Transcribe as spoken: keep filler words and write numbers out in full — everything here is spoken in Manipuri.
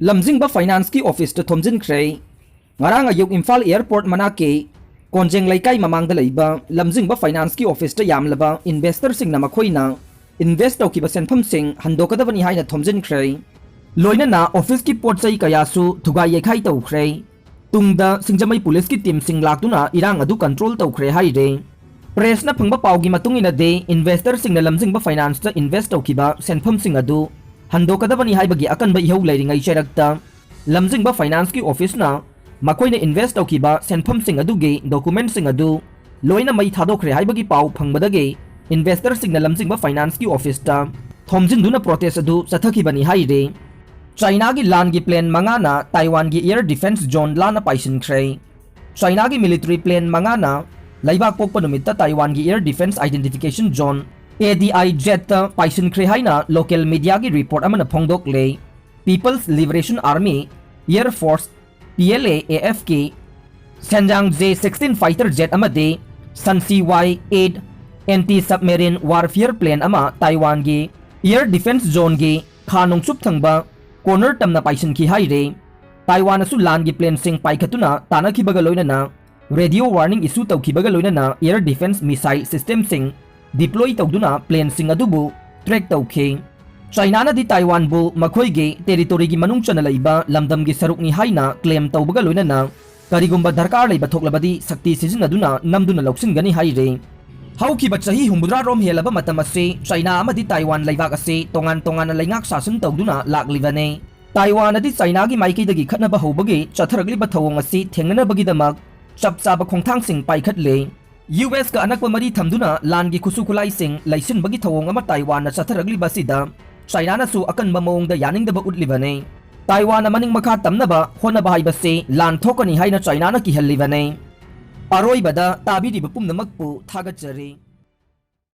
ꯂꯝꯖꯤꯡꯕ ꯐꯥꯏꯅꯥꯟꯁꯀꯤ ꯑꯣꯐꯤꯁꯇ ꯊꯣꯝꯖꯤꯟꯈ꯭ꯔꯦ꯫ ꯉꯔꯥꯡ ꯑꯌꯨꯛ ꯏꯝꯐꯥꯜ ꯑꯦꯌꯔꯄꯣꯔꯠ ꯃꯅꯥꯛꯀꯤ ꯀꯣꯟꯖꯦꯡ ꯂꯩꯀꯥꯏ ꯃꯃꯥꯡꯗ ꯂꯩꯕ ꯂꯝꯖꯤꯡꯕ ꯐꯥꯏꯅꯥꯟꯁꯀꯤ ꯑꯣꯐꯤꯁꯇ ꯌꯥꯝꯂꯕ ꯏꯟꯚꯦꯁꯇꯔꯁꯤꯡꯅ ꯃꯈꯣꯏꯅ ꯏꯟꯚꯦꯁ ꯇꯧꯈꯤꯕ ꯁꯦꯟꯐꯝꯁꯤꯡ ꯍꯟꯗꯣꯛꯀꯗꯕꯅꯤ ꯍꯥꯏꯅ ꯊꯣꯝꯖꯤꯟꯈ꯭ꯔꯦ꯫ ꯂꯣꯏꯅꯅ ꯑꯣꯐꯤꯁꯀꯤ ꯄꯣꯠ ꯆꯩ ꯀꯌꯥꯁꯨ ꯊꯨꯒꯥꯏ ꯌꯩꯈꯥꯏ ꯇꯧꯈ꯭ꯔꯦ꯫ ꯇꯨꯡꯗ ꯁꯤꯡꯖꯃꯩ ꯄꯨꯂꯤꯁꯀꯤ ꯇꯤꯝꯁꯤꯡ ꯂꯥꯛꯇꯨꯅ ꯏꯔꯥꯡ ꯑꯗꯨ ꯀꯟꯇ꯭ꯔꯣꯜ ꯇꯧꯈ꯭ꯔꯦ ꯍꯥꯏꯔꯦ꯫ ꯄ꯭ꯔꯦꯁꯅ ꯐꯪꯕ ꯄꯥꯎꯒꯤ ꯃꯇꯨꯡ ꯏꯟꯅꯗꯤ, ꯏꯟꯚꯦꯁꯇꯔꯁꯤꯡꯅ ꯂꯝꯖꯤꯡꯕ ꯐꯥꯏꯅꯥꯟꯁꯇ ꯏꯟꯚꯦꯁ ꯇꯧꯈꯤꯕ ꯁꯦꯟꯐꯝꯁꯤꯡ ꯑꯗꯨ ꯍꯟꯗꯣꯛꯀꯗꯕꯅꯤ ꯍꯥꯏꯕꯒꯤ ꯑꯀꯟꯕ ꯏꯍꯧ ꯂꯩꯔꯤꯉꯩ ꯆꯩꯔꯛꯇ, ꯂꯝꯖꯤꯡꯕ ꯐꯥꯏꯅꯥꯟꯁꯀꯤ ꯑꯣꯐꯤꯁꯅ ꯃꯈꯣꯏꯅ ꯏꯟꯚꯦꯁ ꯇꯧꯈꯤꯕ ꯁꯦꯟꯐꯝꯁꯤꯡ ꯑꯗꯨꯒꯤ ꯗꯣꯀꯨꯃꯦꯟꯠꯁꯤꯡ ꯑꯗꯨ ꯂꯣꯏꯅ ꯃꯩ ꯊꯥꯗꯣꯛꯈ꯭ꯔꯦ ꯍꯥꯏꯕꯒꯤ ꯄꯥꯎ ꯐꯪꯕꯗꯒꯤ ꯏꯟꯚꯦꯁꯇꯔꯁꯤꯡꯅ ꯂꯝꯖꯤꯡꯕ ꯐꯥꯏꯅꯥꯟꯁꯀꯤ ꯑꯣꯐꯤꯁꯇ ꯊꯣꯝꯖꯤꯟꯗꯨꯅ ꯄ꯭ꯔꯣꯇꯦꯁ ꯑꯗꯨ ꯆꯠꯊꯈꯤꯕꯅꯤ ꯍꯥꯏꯔꯤ꯫ ꯆꯥꯏꯅꯥꯒꯤ ꯂꯥꯟꯒꯤ ꯄ꯭ꯂꯦꯟ ꯃꯉꯥꯅ ꯇꯥꯏꯋꯥꯟꯒꯤ ꯑꯦꯌꯔ ꯗꯤꯐꯦꯟꯁ ꯖꯣꯟ ꯂꯥꯟꯅ ꯄꯥꯏꯁꯤꯟꯈ꯭ꯔꯦ꯫ ꯆꯥꯏꯅꯥꯒꯤ ꯃꯤꯂꯤꯇꯔꯤ ꯄ꯭ꯂꯦꯟ ꯃꯉꯥꯅ ꯂꯩꯕꯥꯛ ꯄꯣꯛꯄ ꯅꯨꯃꯤꯠꯇ ꯇꯥꯏꯋꯥꯟꯒꯤ air defence identification zone, A D I ꯖꯦꯠꯇ ꯄꯥꯏꯁꯤꯟꯈ꯭ꯔꯦ ꯍꯥꯏꯅ ꯂꯣꯀꯦꯜ ꯃꯤꯗꯤꯌꯥꯒꯤ ꯔꯤꯄꯣꯔꯠ ꯑꯃꯅ ꯐꯣꯡꯗꯣꯛꯂꯦ꯫ People's liberation army, air force, P L A A ꯑꯦꯐꯀꯤ Shenyang J sixteen fighter jet ꯑꯃꯗꯤ ꯁꯟꯁꯤ Y eight anti submarine warfare plane ꯑꯃ ꯇꯥꯏꯋꯥꯟꯒꯤ ꯑꯦꯌꯔ ꯗꯤꯐꯦꯟꯁ ꯖꯣꯟꯒꯤ ꯈꯥ ꯅꯣꯡꯆꯨꯞ ꯊꯪꯕ ꯀꯣꯔꯅꯔ ꯇꯝꯅ ꯄꯥꯏꯁꯤꯟꯈꯤ ꯍꯥꯏꯔꯦ꯫ ꯇꯥꯏꯋꯥꯟꯅꯁꯨ ꯂꯥꯟꯒꯤ ꯄ꯭ꯂꯦꯟꯁꯤꯡ ꯄꯥꯏꯈꯠꯇꯨꯅ ꯇꯥꯟꯅꯈꯤꯕꯒ ꯂꯣꯏꯅꯅ ꯔꯦꯗꯤꯑꯣ ꯋꯥꯔꯅꯤꯡ ꯏꯁꯨ ꯇꯧꯈꯤꯕꯒ ꯂꯣꯏꯅꯅ ꯑꯦꯌꯔ ꯗꯤꯐꯦꯟꯁ ꯃꯤꯁꯥꯏꯜ ꯁꯤꯁꯇꯦꯝꯁꯤꯡ ꯗꯤꯄ꯭ꯂꯣꯏ ꯇꯧꯗꯨꯅ ꯄ꯭ꯂꯦꯟꯁꯤꯡ ꯑꯗꯨꯕꯨ ꯇ꯭ꯔꯦꯛ ꯇꯧꯈꯤ꯫ ꯆꯥꯏꯅꯥꯅꯗꯤ ꯇꯥꯏꯋꯥꯟꯕꯨ ꯃꯈꯣꯏꯒꯤ ꯇꯦꯔꯤꯇꯣꯔꯤꯒꯤ ꯃꯅꯨꯡ ꯆꯟꯅ ꯂꯩꯕ ꯂꯝꯗꯝꯒꯤ ꯁꯔꯨꯛꯅꯤ ꯍꯥꯏꯅ ꯀ꯭ꯂꯦꯝ ꯇꯧꯕꯒ ꯂꯣꯏꯅꯅ ꯀꯔꯤꯒꯨꯝꯕ ꯗꯔꯀꯥꯔ ꯂꯩꯕ ꯊꯣꯛꯂꯕꯗꯤ ꯁꯛꯇꯤ ꯁꯤꯖꯤꯟꯅꯗꯨꯅ ꯅꯝꯗꯨꯅ ꯂꯧꯁꯤꯟꯒꯅꯤ ꯍꯥꯏꯔꯤ꯫ ꯍꯧꯈꯤꯕ ꯆꯍꯤ ꯍꯨꯝꯐꯨꯇꯔꯥ ꯔꯣꯝ ꯍꯦꯜꯂꯕ ꯃꯇꯝ ꯑꯁꯤ ꯆꯥꯏꯅꯥ ꯑꯃꯗꯤ ꯇꯥꯏꯋꯥꯟ ꯂꯩꯕꯥꯛ ꯑꯁꯤ ꯇꯣꯉꯥꯟ ꯇꯣꯉꯥꯟꯅ ꯂꯩꯉꯥꯛ ꯁꯥꯁꯟ ꯇꯧꯗꯨꯅ ꯂꯥꯛꯂꯤꯕꯅꯤ꯫ ꯇꯥꯏꯋꯥꯟ ꯑꯗꯤ ꯆꯥꯏꯅꯥꯒꯤ ꯃꯥꯏꯀꯩꯗꯒꯤ ꯈꯠꯅꯕ ꯍꯧꯕꯒꯤ ꯆꯠꯊꯔꯛꯂꯤꯕ ꯊꯧꯑꯣꯡ ꯑꯁꯤ ꯊꯦꯡꯅꯅꯕꯒꯤꯗꯃꯛ ꯆꯞ ꯆꯥꯕ ꯈꯣꯡꯊꯥꯡꯁꯤꯡ ꯄꯥꯏꯈꯠꯂꯦ꯫ ꯌꯨ ꯑꯦꯁꯀ ꯑꯅꯛꯄ ꯃꯔꯤ ꯊꯝꯗꯨꯅ ꯂꯥꯟꯒꯤ ꯈꯨꯠꯁꯨ ꯈꯨꯠꯂꯥꯏꯁꯤꯡ ꯂꯩꯁꯤꯟꯕꯒꯤ ꯊꯧꯑꯣꯡ ꯑꯃ ꯇꯥꯏꯋꯥꯟꯅ ꯆꯠꯊꯔꯛꯂꯤꯕ ꯑꯁꯤꯗ ꯆꯥꯏꯅꯥꯅꯁꯨ ꯑꯀꯟꯕ ꯃꯑꯣꯡꯗ ꯌꯥꯅꯤꯡꯗꯕ ꯎꯠꯂꯤꯕꯅꯤ꯫ ꯇꯥꯏꯋꯥꯟꯅ ꯃꯅꯤꯡ ꯃꯈꯥ ꯇꯝꯅꯕ ꯍꯣꯠꯅꯕ ꯍꯥꯏꯕꯁꯤ ꯂꯥꯟ ꯊꯣꯛꯀꯅꯤ ꯍꯥꯏꯅ ꯆꯥꯏꯅꯥꯅ ꯀꯤꯍꯜꯂꯤꯕꯅꯤ꯫ ꯑꯔꯣꯏꯕꯗ ꯇꯥꯕꯤꯔꯤꯕ ꯄꯨꯝꯅꯃꯛꯄꯨ ꯊꯥꯒꯠꯆꯔꯤ꯫